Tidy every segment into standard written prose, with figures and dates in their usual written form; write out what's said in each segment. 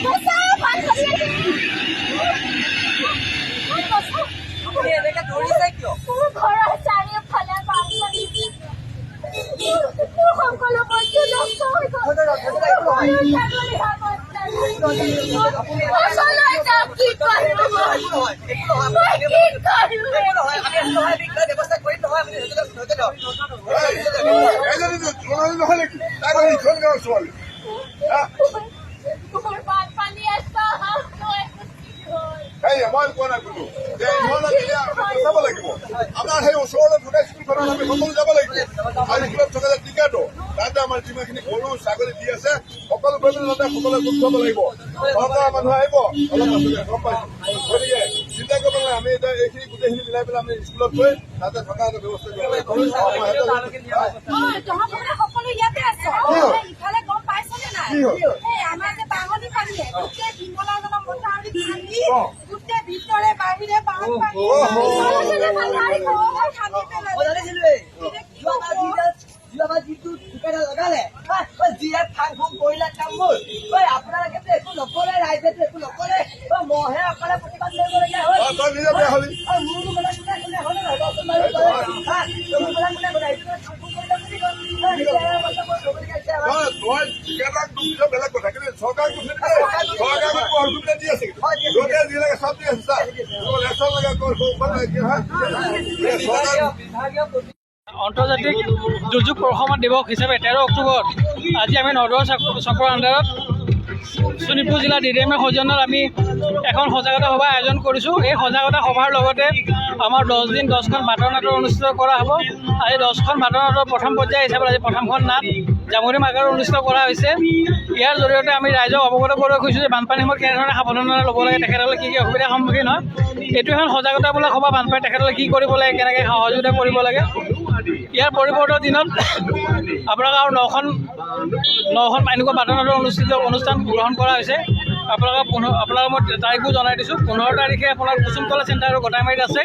বচাও, বানপানী আহিছে। বচাও। আপুনি এনেকে দৌৰিছে কিয়? মোৰ ঘৰৰ চাৰিওফালে বানপানী। মোৰ সকলো বস্তু নষ্ট হৈ গ'ল। গৰু, ছাগলী, বচালৈ যাওঁ, কি কৰিম মই? নহয়, একো নহয়। মই কি কৰিম? একো নহয়, আমি আছো নহয়, আমি কিবা ব্যৱস্থা কৰিম নহয়। আপুনি ধৈৰ্য ধৰক, ধৈৰ্য ধৰক। এইজনী ছোৱালী নহয় নেকি? তাই দেখোন ইখন গাঁৱৰ ছোৱালী, হা? মোৰ বানপানীয়ে চব লৈ গুচি গ'ল। এই মই কোৱা নাই কোনো যে ইহঁতক এতিয়া চাব লাগিব। আমাৰ সেই ওচৰতে থকা স্কুলখনত আমি সকলো যাব লাগিব আৰু স্কুলত থকা যে টিকাটো, তাতে আমাৰ যিমানখিনি গৰু ছাগলী দি আছে, সকলো গৈ পেলাই তাতে সকলোৱে গোট খাব লাগিব। চৰকাৰৰ মানুহ আহিব অলপ পাছতে, গম পাইছো। গতিকে চিন্তা কৰিব নালাগে। আমি এতিয়া এইখিনি গোটেইখিনি মিলাই পেলাই আমি স্কুলত গৈ তাতে থকা এটা ব্যৱস্থা কৰিব লাগিব। ঐ, তহঁত মানে সকলো ইয়াতে আছ? কি হ'ল? ইফালে গম পাইছনে নাই? কি হ'ল? এই আমাৰ যে বাঁহনি পানীয়ে গোটেই বিমলাজনৰ মথাউৰি ভাঙি গোটেই ভিতৰে বাহিৰে বানপানী। অহ। খান্দি পেলালে। মই জানিছিলোৱেই। এতিয়া কি যোৱাবাৰ হ'ব? যোৱাবাৰ যিটো ঠিকাদাৰ লগালে, হা, ঐ, যিহে ফাং ফুং কৰিলে কামবোৰ, ঐ, আপোনালোকেতো একো নকলে, ৰাইজেতো একো নকলে। ঐ, মইহে অকলে প্ৰতিবাদ কৰিবলগীয়া হ'ল। অ, তই নিজে বেয়া হলি। ঐ, মোৰনো কথা কোনে কোনে হ'লে নহয় কচোন বাৰু তই? হা, তোৰ কথা কোনে কোনে? এইটো ফাং ফুং কৰিলে বুলি গ'ল। ঐ, এতিয়া অৱস্থা বৰ হ'বলগীয়া হৈছে আমাৰ। নহয়, তই ঠিকাদাৰক দোষ দিছ বেলেগ কথা, কিন্তু চৰকাৰক দোষ নিদিবি। চৰকাৰে কিন্তু অসুবিধা দি আছে কিন্তু। হয়, দি আছে। য'তে যি লাগে চব দি আছে ছাৰ। ৰেচন লাগে, তোৰ ঔষধ লাগে, কি হয়? এই চৰকাৰ আন্তৰ্জাতিক দুৰ্যোগ প্ৰশমন দিৱস হিচাপে 13 অক্টোবৰত আজি আমি নদুৱাৰ চক্ৰৰ আণ্ডাৰত শোণিতপুৰ জিলা ডি ডি এম এৰ সৌজন্যত আমি এখন সজাগতা সভা আয়োজন কৰিছোঁ। এই সজাগতা সভাৰ লগতে আমাৰ 10 দিন 10খন বাটৰ নাটৰ অনুষ্ঠিত কৰা হ'ব। আজি 10খন বাটৰ নাটৰ প্ৰথম পৰ্যায় হিচাপে আজি প্ৰথমখন নাট জামুৰি মাগাৰত অনুষ্ঠিত কৰা হৈছে। ইয়াৰ জৰিয়তে আমি ৰাইজক অৱগত কৰিব খুজিছোঁ যে বানপানীৰ সময়ত কেনেধৰণে সাৱধানতা ল'ব লাগে, তেখেতসকলে কি কি অসুবিধাৰ সন্মুখীন হয়। এইটো এখন সজাগতামূলক সভা। বানপানী তেখেতসকলে কি কৰিব লাগে, কেনেকৈ সহযোগিতা কৰিব লাগে। ইয়াৰ পৰিৱৰ্তন দিনত আপোনালোকৰ আৰু নখন এনেকুৱা বাটৰ নাটৰ অনুষ্ঠিত অনুষ্ঠান গ্ৰহণ কৰা হৈছে। আপোনালোকৰ 15, আপোনালোকক মই তাৰিখো জনাই দিছোঁ। 15 তাৰিখে আপোনাৰ কুচুমতলা চেণ্টাৰ গটাইমাৰীত আছে।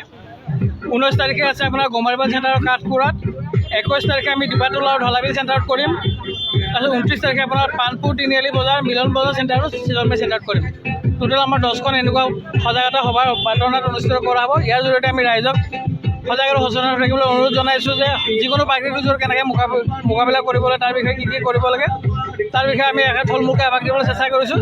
19 তাৰিখে আছে আপোনাৰ গমাৰিবাল চেণ্টাৰৰ কাঠপুৰাত। 21 তাৰিখে আমি ডিবাটোলা আৰু ধলাবিল চেণ্টাৰত কৰিম। তাৰপিছত 29 তাৰিখে আপোনাৰ পাণপুৰ তিনিআলি বজাৰ, মিলন বজাৰ চেণ্টাৰ আৰু চিলনমাৰী চেণ্টাৰত কৰিম। টোটেল আমাৰ 10খন এনেকুৱা সজাগতা সভাৰ বাটৰ নাট অনুষ্ঠিত কৰা হ'ব। ইয়াৰ জৰিয়তে আমি ৰাইজক সজাগ আৰু সচেতন হৈ থাকিবলৈ অনুৰোধ জনাইছোঁ যে যিকোনো প্ৰাকৃতিক দুৰ্যোগৰ কেনেকৈ মোকাবিলা কৰিব লাগে, তাৰ বিষয়ে কি কি কৰিব লাগে, তাৰ বিষয়ে আমি একে থুলমূলকৈ আভাস দিবলৈ চেষ্টা কৰিছোঁ।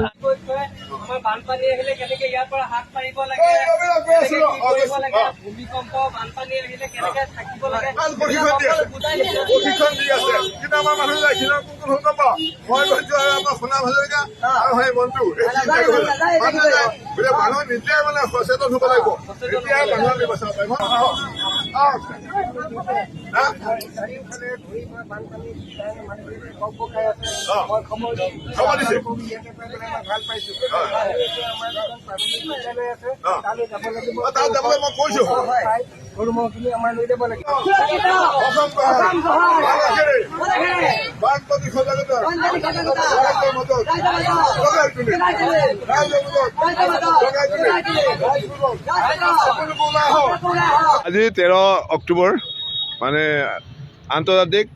আমাৰ বানপানী আহিলে কেনেকে ইয়াৰ পৰা হাত পাৰিব লাগে, এই, ৰবি, ৰবি, আছো, কেনেকে কি অ, কৰিব গৈছো, লাগে, অ। ভূমিকম্প বানপানী আহিলে কেনেকে থাকিব লাগে, ভাল প্ৰশিক্ষণ দি আছে। বুজাই দিছে। প্ৰশিক্ষণ দি আছে, কিন্তু আমাৰ মানুহ যায় সিদিনা কোন কোন হ'ল গম পাওঁ? মই গৈছো আৰু আমাৰ সোণা হাজৰিকা আৰু সেই মন্টু, এই তিনিটা গ'ল। মানুহ যায়। গতিকে মানুহ নিজে মানে সচেতন হ'ব লাগিব, তেতিয়াহে মানুহ আমি বচাব পাৰিম। আহক, আহক। হা? চাৰিওফালে ঘূৰি ফুৰা বানপানী কাৰণে মানুহখিনিয়ে ককবকাই আছে। অ। মই খবৰ খবৰ দিছে। ইয়াতে পাই পেলাই মই ভাল পাইছো। হয়। আৰু এতিয়া আমাৰ যিখন প্ৰাথমিক বিদ্যালয় আছে, অ। তালৈ যাব লাগিব। অ, তাত যাবলৈ মই কৈছো। হয়, গৰু ম'হখিনি আমাৰ লৈ যাব লাগিব। অসম গঢ়াৰ বানপানী সজাগতা ৰাইজৰ মাজত জগাই তুলি, ৰাইজৰ মাজত জগাই তুলি, সকলো ওলাই আহক। আজি 13 অক্টোবৰ মানে আন্তৰ্জাতিক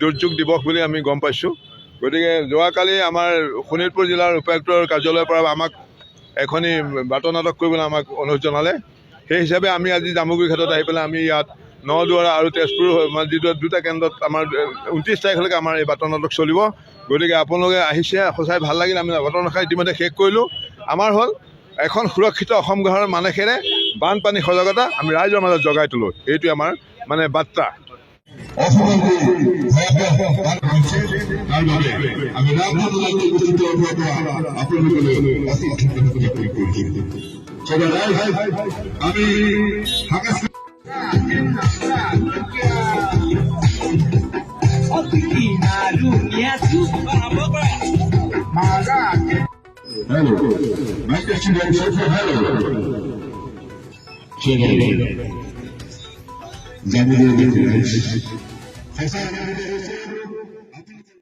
দুৰ্যোগ দিৱস বুলি আমি গম পাইছোঁ। গতিকে যোৱাকালি আমাৰ শোণিতপুৰ জিলাৰ উপায়ুক্তৰ কাৰ্যালয়ৰ পৰা আমাক এখনি বাটৰ নাটক কৰিবলৈ আমাক অনুৰোধ জনালে। সেই হিচাপে আমি আজি জামুগুৰি ঘাটত আহি পেলাই আমি ইয়াত নদুৱাৰা আৰু তেজপুৰ মানে যিটো দুটা কেন্দ্ৰত আমাৰ 29 তাৰিখলৈকে আমাৰ এই বাটৰ নাটক চলিব। গতিকে আপোনালোকে আহিছে, সঁচাই ভাল লাগিল। আমি বাটৰ নাটক ইতিমধ্যে শেষ কৰিলোঁ। আমাৰ হ'ল এখন সুৰক্ষিত অসম গঢ়াৰ মানসেৰে বানপানী সজাগতা আমি ৰাইজৰ মাজত জগাই তোলোঁ, এইটোৱে আমাৰ মানে বাৰ্তা। অসমৰ ভয়াৱহ বান হৈছে, তাৰ বাবে আমি ৰামধনু নাট্য গোষ্ঠীৰ তৰফৰ পৰা আপোনালোকলৈ অশেষ ধন্যবাদ জ্ঞাপন কৰিছোঁ। সবাই ৰাইজ আমি সাংস্কৃতিক Hello. Mic testing, one, two, three, hello. চলো। জামুগুৰি সঁচাই আনন্দিত হৈছে।